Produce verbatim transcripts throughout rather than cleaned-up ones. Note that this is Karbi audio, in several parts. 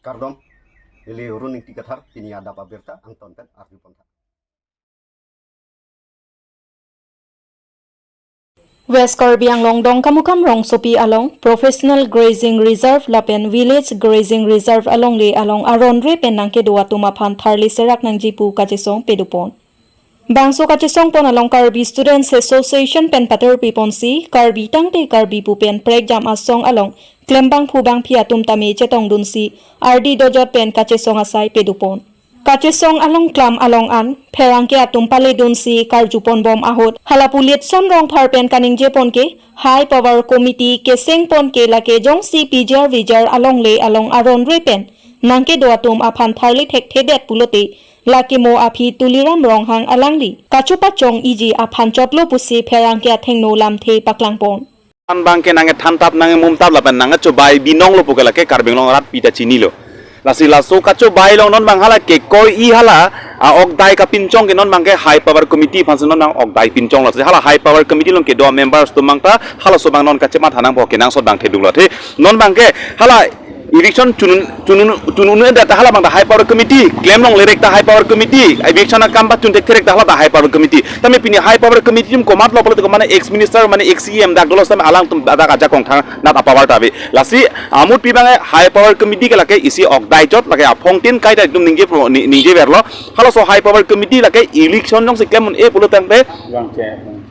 Kardom, ili Arun Ingti Kathar, pini adap abirta angton pen arju pon tha. West Karbi Anglong Dongkamukam rongsopi along Professional Grazing Reserve lapen Village Grazing Reserve alongle along aron re pen nangkedo atum aphan tharli serak nangji pu kachesong pedupon. Bangso kachesong pon along Karbi Students Association pen paterpi ponsi Karbi tangte Karbi pu pen prekjam asong along klembangphu bangphi atum tame chetongdunsi ardi dojot pen kachesong asai pedupon. Kachesong along klam along an pherangke atum paledunsi karjupon bom ahut hala pu Litson Rongphar pen kaningje pon ke High Power Committee keseng pon ke lake jongsi P G R V G R alongle along aron re pen nangkedo atum aphan tharli thekthedet pulote lake mo aphi Tuliram Ronghang alangli kachopachong iji aphan chotlo pusi pherangke athengno lamthe paklangpon. An bangke nangkethan tap nangkemum tap lapen nangkechobai binong lo pu ke lake Karbi Anglong arat pita chinilo. Lasi laso kachobai along non bang hala kekoi-i hala a-okdai kapinchong ke non bangke High Power Committee aphansi non bang okdai pinchonglo. Lasi hala High Power Committee along kedo members atum bang ta halaso bang non kachematha nangpo kenangsot bang thedunglo. Athe non bangke hala eviction chunun chunun chunun dat hala bang ta High Power Committee, klem longle rek ta High Power Committee, eviction akam ba chun thekthek rek ta hala ta High Power Committee. Tame pini High Power Committee atum komatlo pulote ko mane ex minister mane ex C E M dak dolo tame alangtum dak ajakong thangnat a-power ta ave. Lasi amut pi bang High Power Committee ke lake isi okdai chot lake aphongtin kaita itum ningje pro- ni- ningje verlo. Halaso High Power Committee lake election jongsi klem un-e pulo tangte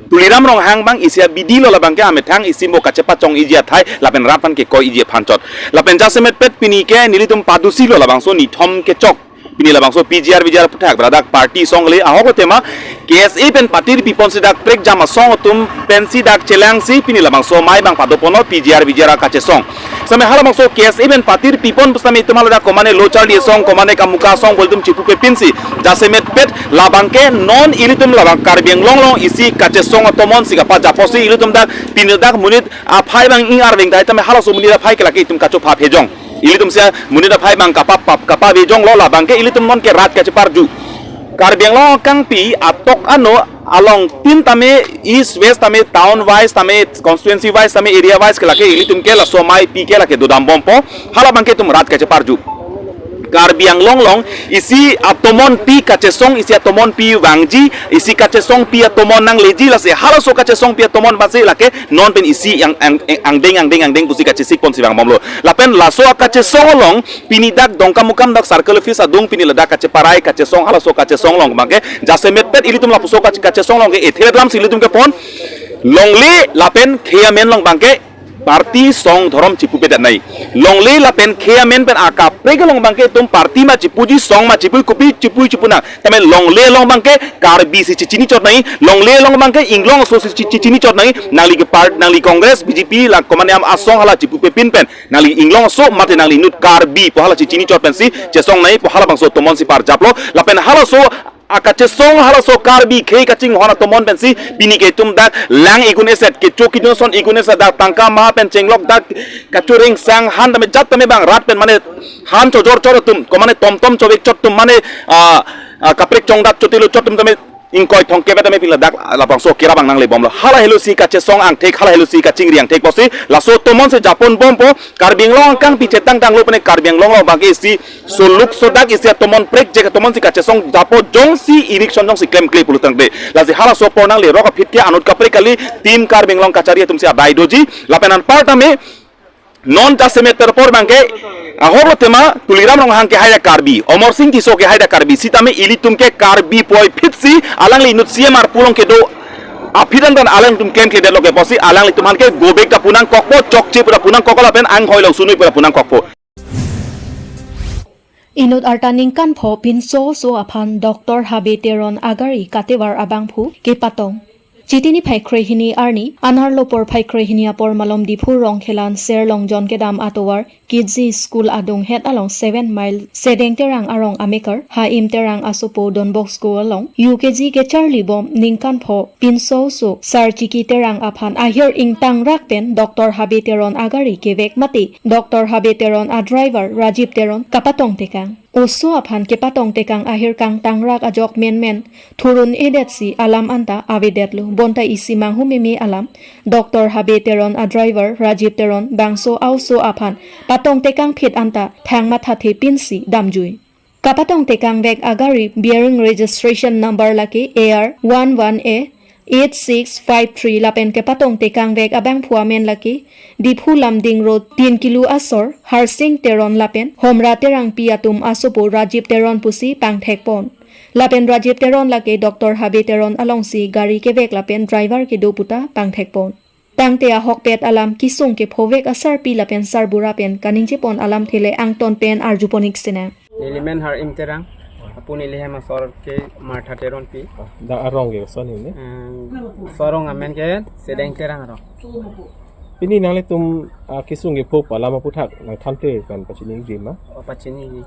Tuliram Ronghang bang isi abidi lo labangke amethang isi mo kachepachong iji athai lapen rat aphan kekoi iji aphan chot. Lapen jasemet pet pini ke nelitum padusi lo labangso nithom kechok. Pini labangso P G R V G R aputhak beradak party asong le ahok lo tema K S A pen patir pipon si dak prekjam asong atum pensi dak chelangsi pini labangso amei bang padopono P G R V G R akachesong. Same halabangso K S A pen patir pipon pusitame itum haladak komane lo charli asong komane kamuka asong bolitum chipupe pinsi jasemet pet labangke non ilitum labang Karbi Anglong along isi kachesong atomon si kapajapotsi ilitum dak pini dak monit aphai bang ing arveng dai tame halaso monit aphai ke lake itum kachopha phejong. Ilitum sia monit aphai bang kapa pap kapa vejong lo labangke ilitum non ke rat kacheparju. Karbi Anglong kangpi atok ano along tin tame east west tame town wise tame constituency wise tame area wise ke lake ilitum ke laso amei pi ke lake dodam bompo halabangke itum rat kacheparju. Karbi Anglong along isi atomon pi kachesong isi atomon pi vangji isi kachesong pi atomon nangleji lasi halaso kachesong pi atomon basi lake non pen isi ang ang angdeng angdeng angdeng pusi kachesik ponsi vangbomlo. Lapen laso akachesong along pini dak Dongkamukam dak circle office adung pini ladak kacheparai kachesong halaso kachesong along bangke jasemet pet ilitum lapuso kache- kachesong along ke ethe lamsi ilitum kepon longle lapen khei amen along bangke party asong dhorom chipupedet nai. Longle lapen khei amen pen akaprek along bangke itum party ma chipuji asong ma chipu kopi chipu chipunang. Tame longle along bangke Karbi si chichini chot nai. Longle along bangke Inglong aso si chi- chichini chot nai. Nangli ke part nangli Congress B J P la komane am asong hala chipupe pin pen nangli Inglong aso mate nangli inut Karbi pu hala chichini chot pensi chesong nai pu halabangso atomon si parjaplo. Lapen halaso akachesong halaso Karbi khei kachinghon atomon pensi pini ke itum dak lang ikun eset kecho kijun son ikun eset dak tangka ma pen chenglok dak kacho ringsang han tame jat tame bang rat pen mane han chojor chor atum komane tomtom chovek chot atum mane ah, ah, kaprek chongdat chotilo chot atum tame ingkoi thongkep tame pini ladak labangso kira bang nanglebomlo. Hala helo si kachesong angthek hala helo si kachingri angthek pusi laso atomon si japon bompo. Karbi Anglong kangpi chetang tanglo pene Karbi Anglong along bangke isi soluk sodak isi atomon prekjek atomon si kachesong japo jongsi election jongsi klemkle pulo tangte. Lasi halaso apor nangle rok aphit ke anut kaprek kali team Karbi Anglong kachari atum si adai doji. Lapen anpar tame non jasemet terpor bangke ahok lo tema Tuliram Ronghang ke haida Karbi, Amarsing Tisso ke haida Karbi, sitame ilitum ke Karbi puvoiphit si alangli inut C M arpu along kedo aphi dan dan alangtum klemkledet lo ke pusi alanglitum aphan ke go back ta pu nangkokpo chokche pu ta pu nangkokpo lapen anghoi along sunoi pu ta pu nangkokpo. Inut arta ningkan pho pinso oso aphan Doctor Habe Teron agari katevar abangphu kepatong. Chiti niphai kre hini arni, Anarlo porphai kre hini apor malom Diphu Rongkhelan Serlongjon kedam atovar Kidzi School adunghet along seven mile Sedeng Terang arong amekar, Ha-im Terang asopo Don Bosco along, U K G kecharli bom ningkan pho pinso oso Sar Chiki Terang aphan ahir ingtangrak pen Doctor Habe Teron agari kevek mate, Doctor Habe Teron a-driver Rajib Teron kapatong tekang. oso aphan kepatong tekang ahirkang tangrak ajok menmen thurun-edet si alam anta avedetlo. Bonta isi manghumeme alam Doctor Habe Teron a-driver Rajiv Teron bangso a-oso aphan patong tekang phit anta thang mathathe pinsi damjui. Kapatong tekang vek agari bearing registration number lake A R one one A eight six five three lapen kepatong tekang vek abangphu amen lake Diphu Lumding Road tin kilo asor Harsing Teron lapen Homra Terangpi atum asopo Rajiv Teron pusi pangthekpon. Lapen Rajiv Teron lake Doctor Habe Teron alongsi gari kevek lapen driver kedo puta pangthekpon. Tangte ahokpet alam kesung kephovek asarpi lapen sarbura pen kaningjepon alamthe le angton pen arjupon-ik sinang. Neli men Har-im Terang, lapu neli hem asor ke Martha Teronpi. Da arong ke son ne? Eh, sorong amen ke Sedeng Terang arong. Pini nanglitum, ah, kesung kepho alam aphuthak nangthanthe pen pachini-ik ma? Oh, pachini.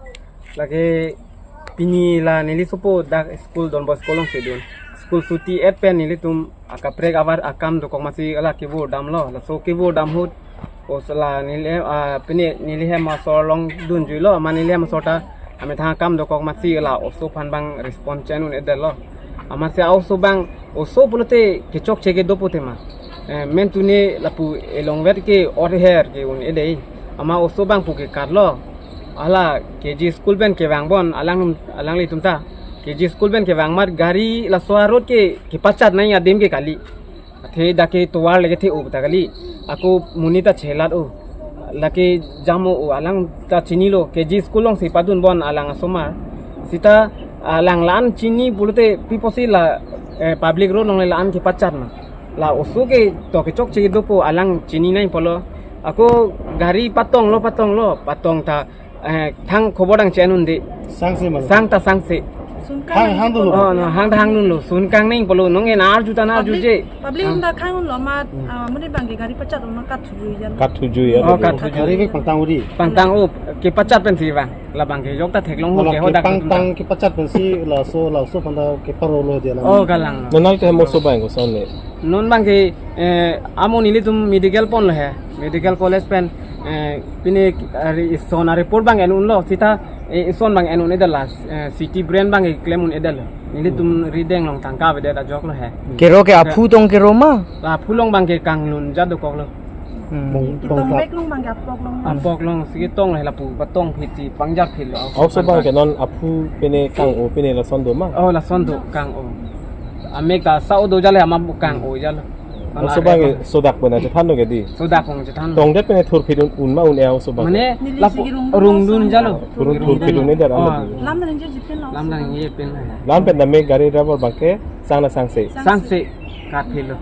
Lake pini la neli sopo dak school Don Bosco alongsi dun. School suti-et pen nelitum akaprek avar akam dokok masi la kevur damlo. Laso kevur dam ahut, o la neli, ah, pini neli hem asor along dunjuilo, amat neli hem asor ta amethang akam dokok masi la oso aphan bang response che-en un-edetlo. Amatsi a-oso bang, oso pulote kechokche kedo pu tema. Eh, men tune lapu elongvet ke orher ke un-edei. Amat oso bang pu ke karlo. Hala K G school pen kevang bon alang, alanglitum ta. K G school pen kevang amat gari laso a-road ke kepachat nangji adim ke kali. Athe dak ke tovar lake the-o ta kali. Ako monit ta chelat-o. Lake jam-o, o alang ta chinilo, K G school alongsi padun bon alang asomar. Seta alang la-an chini pulote pi apotsi la, eh, public road along le la-an kepachat ma. La oso ke to kechokche kedo pu alang chini nangji pulo. Ako gari patonglo, patonglo, patong ta, eh, thang khobor dangche-en un-e. Sangse ma? Sang ta sangse. Sun kang. Hang, hang dunlo. Oh, no, hang ta hang dunlo. Sun kang nangji pulo, nonke nang arju ta nang arjuje. Public, public, ah, unda khang dunlo amat, hmm, ah, mane bang ke gari pachat un-e kathujui jan. Kathujui jan. Oh, kathujui. Gari ke pangtang-o di. Pangtang-o, kepachat pensi bang. Labang ke jok ta theklong ho, hala ke hodak kepangtang, kepachat pensi laso, laso aphan ta keparolo dia la. Oh, kalang. Non nanglitum hem oso bang koson le? Non bang ke, eh, amo nelitum medical ponlo he. Medical college pen, eh, pine, eh, ri-, ison a-report bang en unlo, seta, eh, ison bang en un-edetlo, eh, C T brain bang keklem un-edetlo. Nelitum, hmm, rideng along tangka avedet ajoklo he. Kero ke aphu tong kero ma? La aphu along bang ke kanglun jat dokoklo. Hmm. Ketong bek along bang ke apok along. Apok alongsi ketong le lapu patong phit si pangjat phitlo. A-oso bang ke non aphu pine kang-o pine lason do ma? Oh, lason do, kang-o. Amek ta sa-o do jale, amat kang-o jalo. A-oso bang ke sodak pen chethanlo ke di? Sodak pen chethan. Tongdet pen thur phit un, un ma un-e a-oso bang ke? Mane lapu rungdun jalo. Thur, thur phit un-edet. Oh. Lam nangji pen lo. Lam nangji pen lo. Lam pen tame gari driver bang ke sang na sangse? Sangse. Kat phitlo.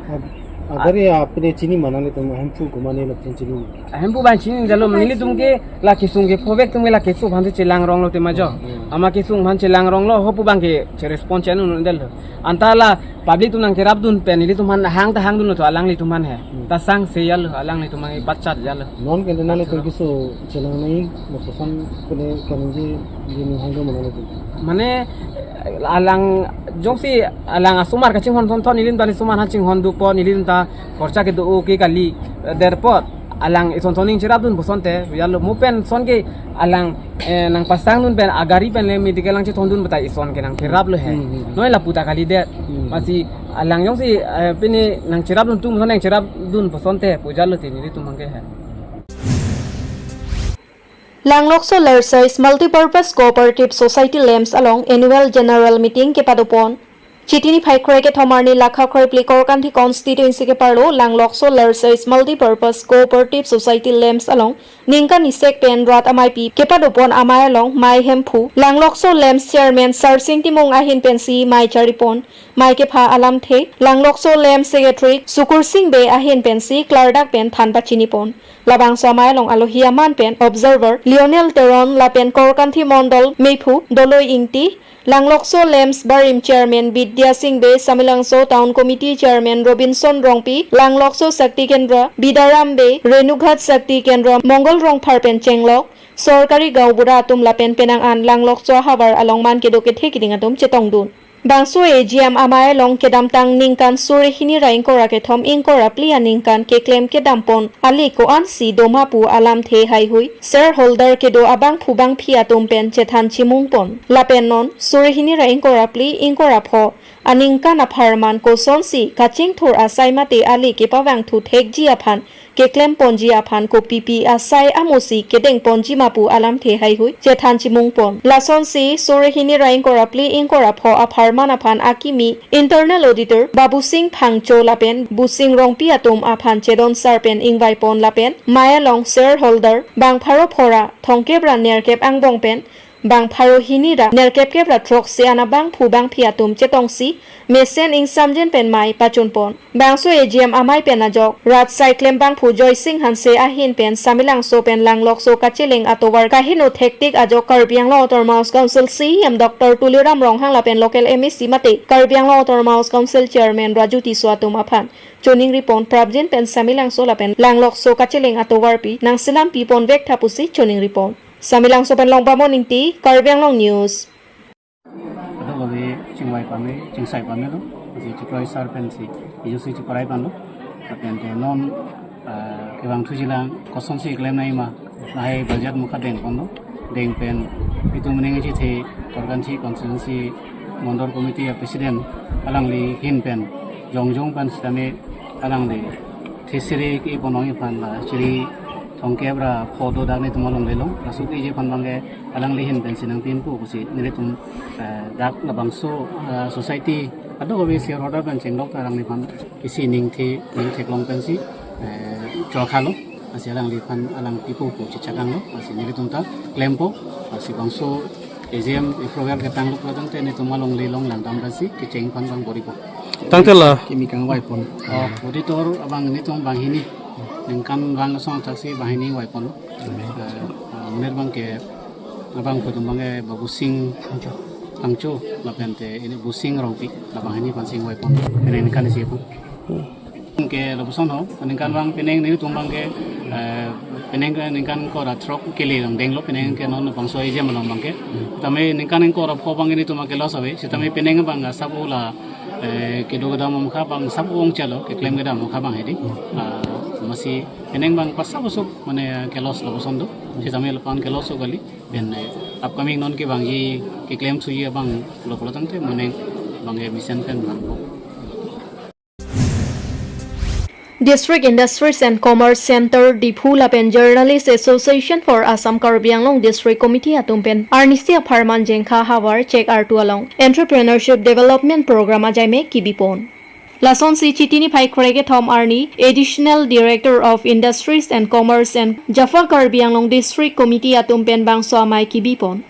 Agari apine chini ma nanglitum ahemphu komatne lapu chini ma? Ahemphu bang chini jalo, nelitum ke la kesung kephovek atum ke la keso aphan si chelang ronglo tema jo. Hmm. Amat kesung aphan chelang ronglo, hopu bang ke che-response che-en un-edetlo. Anta la public atum nangkerapdun pen nelitum aphan hang ta hang dunlo to alanglitum aphan he. Hmm. Ta sangse jalo, alanglitum aphan pachat jalo. Non ke nanglitum keso chelang nangji, lapuson pine kaningje jini hang do ma nanglitum? Mane alang jongsi alang asomar kachinghon thonthon nelitum ta neli asomar aphan chinghon dukpo, nelitum ta khorcha kedo-o ke kali, eh, derpot alang ison son ning cherapdun pu asonte, jalo mo pen son ke alang, eh, nangpasang dun pen agari pen le medical nangchethondun pu ta ison ke nangkeraplo he. Hmm, hmm. Noi lapu ta kalidet. Hmm. Amatsi alang jongsi, eh, pine nangcherapdun atum son nangcherapdun pu asonte pu jalo te nelitum abang ke he. Langlokso Large Size Multipurpose Cooperative Society LAMPS along Annual General Meeting kepadopon. Chiti niphai kre-kethom arni lakha kre-phli Korkanthi Constituency keparlo Langlokso Large Size Multipurpose Cooperative Society LAMPS along ningkan isek pen rat ameipi kepadopon amei along mei hemphu Langlokso LAMPS Chairman Sarsing Timung ahin pensi mei charipon. Mei kepha alamthe Langlokso LAMPS Secretary Sukursing Bey ahin pensi klardak pen than pachinipon. Labangso amei along alohi aman pen observer Lionel Teron lapen Korkanthi Mondol meiphu Doloi Ingti, Langlokso LAMPS barim Chairman Bidya Sing Bey, Samelangso Town Committee Chairman Robinson Rongpi, Langlokso Shakti Kendra Bidaram Bey, Renughat Shakti Kendra Mongol Rongphar pen chenglok sorkari gaonbura atum lapen penang an Langlokso ahavar along man kedo kethe keding atum chetongdun. Bangso A G M amei along kedamtang ningkan suri hini ra ingkoi ra kethom ingkoi ra phli aningkan keklem kedampon ali ko-ansi doma pu alamthe haihui shareholder kedo abangphu bangphi atum pen chethan chimungpon. Lapen non suri hini ra ingkoi ra phli ingkoi ra pho aningkan apharman kosonsi kachingthur asai mate ali kepavangthu thekji aphan keklemponji aphan kopipi asai amusi kedengponji ma pu alamthe haihui chethan chimungpon. Lasonsi suri hini ra ingkoi ra phli ingkoi ra pho apharman aphan akimi internal auditor Babusing Phangcho lapen Busing Rongpi atum aphan chedon sar pen ingvaipon lapen mei along shareholder bang pharo pho ra thomkep ra nerkep angbong pen bang pharo hini ra nerkep kep ra throksi an abangphu bangphi atum chetongsi mesen ingsamjin pen mei pachunpon. Bangso A G M amei pen ajok rat saiklem bangphu Joysing Hanse ahin pen Samelangso pen Langlokso kacheleng atovar kaheno thektik ajok Karbi Anglong Autonomous Council C E M Doctor Tuliram Ronghang lapen local M A C mate Karbi Anglong Autonomous Council Chairman Raju Tisso atum aphan choningripon prapjin pen Samelangso lapen Langlokso kacheleng atovarpi nangselam piponvek tha pusi choningripon. Samelangso pen Longbamon Ingti, Karbi Anglong News. Kadokave chingvai pame, chingsai pame lo, si chikroi sar pensi, ijusi chikrai pame lo. Lapen te non, ah, kevangthujilang, kosonsi klem nangji ma, lahai budget mukha dengpon lo, deng pen, itum ning chethe, Korkanthi constituency, Mondol Committee a President, alangli ahin pen, jongjong pen sitame, alangli, thesiri ke ponong iphan la, siri thomkep ra pho do dak netum along lelo, laso ke iji aphan bangke, alangli ahin pensi nangpinpo pusi nelitum, eh, dak labangso, eh, society kadokave shareholder pen chengdok alangliphan isi ningthe ningtheklong pensi, eh, chokha lo, lasi alangliphan alang pipo pu chechak anglo, lasi nelitum ta klempo, lasi bangso A G M approval ketang lo pulo tangte netum alongle long langdam pensi kecheng aphan bang boripo. Tangte la. Kimi kangvaipon. Oh, auditor abang netum banghini. Ningkan bang asong thaksi banghini vaipon. Eh, eh, monit bangke abangphu atum bangke Babusing Phangcho lapen te ini Busing Rongpi la banghini aphansi ingvaipon. Ini ningkan isi aphan. Ke lapuson ho, ningkan bang penang netum bangke, eh, penang ke ningkan ingkoi ra throk kele long denglo penang ke non bangso A G M along bangke. Tame ningkan ingkoi ra pho bang netum ke loss ave, sitame penang bang asap la, eh, kedo kedam mukha bang asap ong chalo, keklem kedam mukha bang hedi. Ah, masi penang bang pasap usuk mane ke loss lapuson do. Sitame lapan ke loss kali. Pen, eh, upcoming non kevangji keklem thuji abang lo pulo tangte mane bangke mesen pen bang. District Industries and Commerce Center Diphu lapen Journalist Association for Assam Karbi Anglong District Committee atum pen arnisi apharman Jengkha havar Chek Artu along Entrepreneurship Development Program ajai me kibipon. Lasonsi Chiti niphai krekethom arni Additional Director of Industries and Commerce and Jaffa Karbi Anglong District Committee atum pen bangso amei kibipon.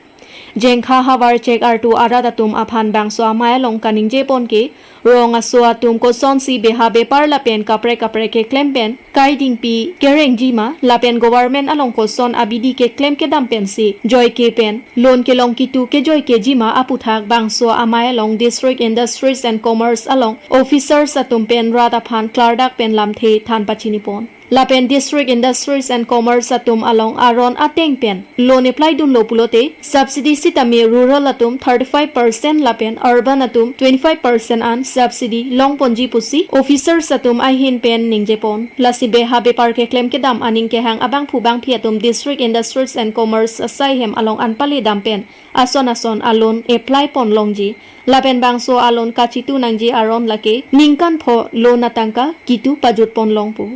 Jengkha havar Chek Artu arat atum aphan bangso amei along kaningjepon ke rong aso atum kosonsi beha bepar lapen kaprek kaprek keklem pen kai dingpi kerengji ma lapen government along koson abidi keklem kedam pensi joike pen loan kelong kitu kejoikejima aputhak bangso amei along District Industries and Commerce along officers atum pen rat aphan klardak pen lamthe than pachinipon. Lapen District Industries and Commerce atum along aron ateng pen loan apply dunlo pulote subsidy sitame rural atum thirty-five percent lapen urban atum twenty-five percent an subsidy longponji pusi officers atum ahin pen ningjepon. Lasi beha bepar keklem kedam aning kehang abangphu bangphi atum District Industries and Commerce asai hem along anpale dam pen ason ason a loan apply pon longji. Lapen bangso a loan kachitu nangji aron lake ningkan pho loan atangka kitu pajut pon longpo.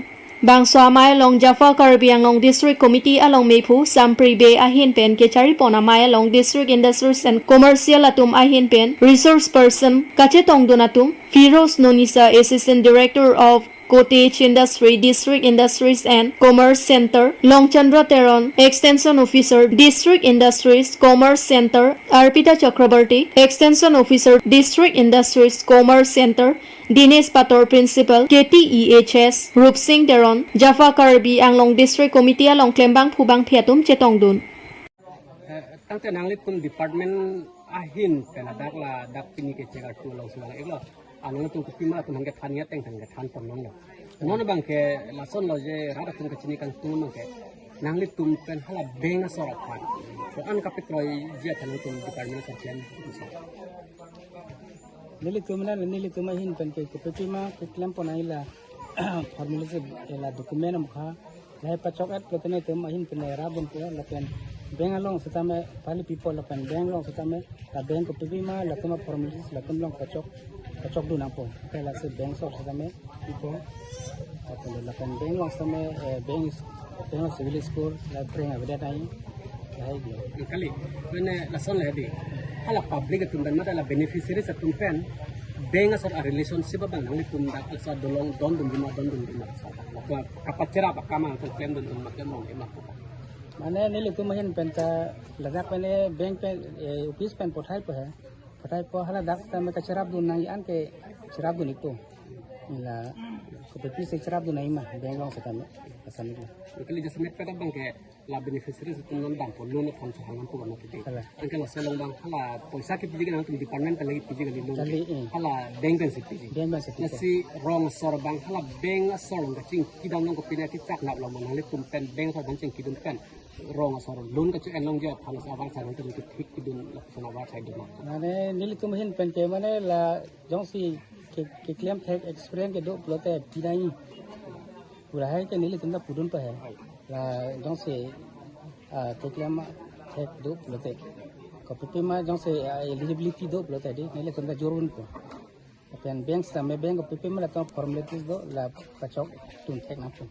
Bangso amei along Jaffa Karbi Anglong District Committee along mephu Sampri Bey ahin pen kecharipon amei along District Industries and Commercial atum ahin pen resource person kachetongdun atum Firoz Nonisa, Assistant Director of Cottage Industry, District Industries and Commerce Center, Longchandra Teron, Extension Officer, District Industries Commerce Center, Arpita Chakraborty, Extension Officer, District Industries Commerce Center, Dinesh Pator, Principal, K T E H S, Rupsing Teron, Jaffa Karbi Anglong District Committee along klembangphu bangphi atum chetongdun. Eh, tangte nanglitum department ahin pen ladak la dak pini ke Chek Artu along si vang-iklo. Anong tum kopima atum hangke than ya teng hangke than pon longlo. Non bangke lason lo je rat atum kachini kangtung bangke nanglitum pen hala bank asor aphan. So an kapikroi ji athan tum department asor kian. Nelitum la, nelitum ahin pen ke, kopi ma keklem pon ai la, formalities, eh, la document amkha. Lahai pachok-et pulote nelitum ahin pen rap dun po, lapen bank along setame pali pipo, lapen bank along setame, la bank kopi ma latum formalities latum along pachok, pachok dun nangpo. Ke lasi bank asor setame pipo. Lapen, lapen bank along setame, eh, bank, bank along civil score, la bank avedet ai. Lahai dia. Kali, mane lason le di. Hala public atum pen mate la beneficiaries atum pen bank asor a relationship abang nanglitum dak asor dolong don dun dima, don dun dima. Lapen kapacherap akam nangtum klem dun dun ma, klem dun dima. Mane nelitum ahin pen ta ladak pen, eh, bank pen, eh, office pen pothai po he. Pothai po, hala dak setame kacherap dun nangji an ke cherap dun ikpo. Ila kopi si cherap dun nangji ma, bank along setame. Asam ikpo. Kali, jasemet pen abang ke la beneficiaries atum non dampo, loan athon chehang nangpo ma titi. Kalang. Anke laso along abang hala poisa kepiji ke nangtum department kalagi piji kali loan? Kali, eh. Hala bank pensi piji. Bank pensi piji. Lasi rong asor abang hala bank asor along kachingki dam along kopine kechak nap lo ma, nanglitum pen bank asor abang chingki dun pen rong asor loan kacho-en longji aphan lasi avarsai nangtum kethik kedun lapuson avarsai dun ma? Mane nelitum ahin pen ke mane la jongsi ke, keklem thek experience kedo pulote pinai. Lahai ke nelitum ta pudun pa he. La jongsi, ah, keklem thek do pulote, kopi ma jongsi, ah, eligibility do pulote di, nelitum ta jor dunpo. Lapen bank setame bank kopi ma latum formalities do, la pachok dun thek nangpo.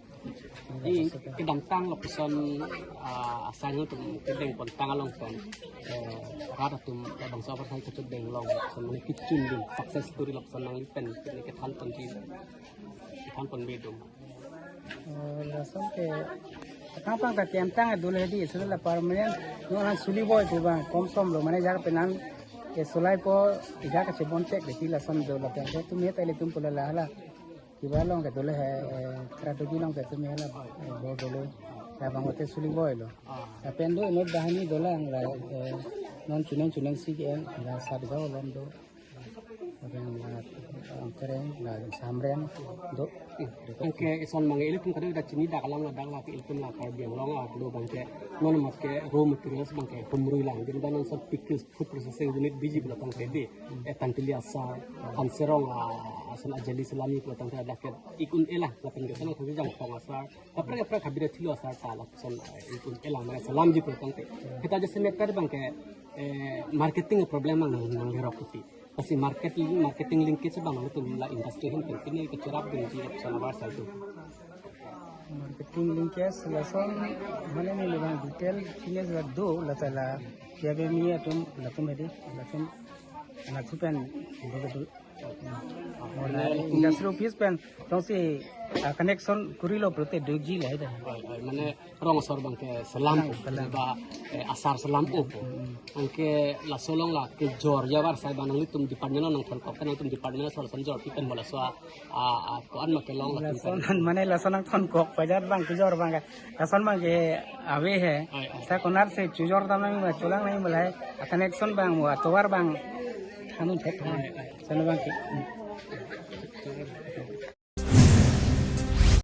Di kedamtang lapuson, ah, asar nangtum kedeng pon tang along pen, eh, rat atum labangso avarsai kachot deng along, lapuson mane kechun dun success story lapuson nangli pen, neli kethan ponji, kethan ponbedun. Oh, lason ke, tang pang ta kemtang dolo he di, sula la permanent, non han suli boi pu abang, komsom lo, mane ajat pen an, ke sulai po, ajat kachebon chek de ti lason dolo, ke, ke tum he ta ilitum pu la la hala. Kiba along ke dolo he, eh, Tradogi along ke tum he la, eh, bo dolo. Labang ote suli boi lo. Lapen do inut bahani dolang la, eh, non chuneng chuneng si ke, la Satgaon along do. Reng la, Angkereng la, Samrem do. Anke ison abang ilitum kado dak chini dak alam ladak la ke ilitum la Karbi Anglong a-oklo abang ke non mat ke raw materials abang ke humrui lang. Jadi abang non son pickles, food processing unit biji pulo tangte di. Eh, Tanteli asar, Hanserong a, ason ajali salami pulo tangte dak ke ik-un-e lang. Lapen ke son khusi Jangphong asar. Kaprek kaprek habire thilo asar ta lapuson, eh, ik-un-e lang mane salamji pulo tangte. Kita jasemet pen abang ke, eh, marketing problem abang nang, nanglerok kuti. Lasi market, marketing linkage abang nangtum la industry ahin pen pine kacherap dunji lapuson avarsai do. Marketing linkage lason mane neli abang detail pine la do, la ta la K B M E atum latum he di, latum, latum pen do, do. Mane industry office pen jongsi, ah, connection kurilo pulote doji lahai ta. Oi, oi, mane rong asor abang ke salam, salam, salam, ba, eh, asar salam o. Hmm. Anke laso along la kejor avarsai abang nanglitum department along nangthonkok, nangtum department asor son jor pi pen mo laso a, a, a, ko-an ma kelong latum pen. Lason mane lason nangthonkok, pajar abang kejor abang ke. Lason abang ke ave he. Oi, oi. Sa konat si chojor dam nangji ma, cholang nangji ma lahai. A connection abang mo, atovar abang than un thek than. Oi, oi. Lason abang ke.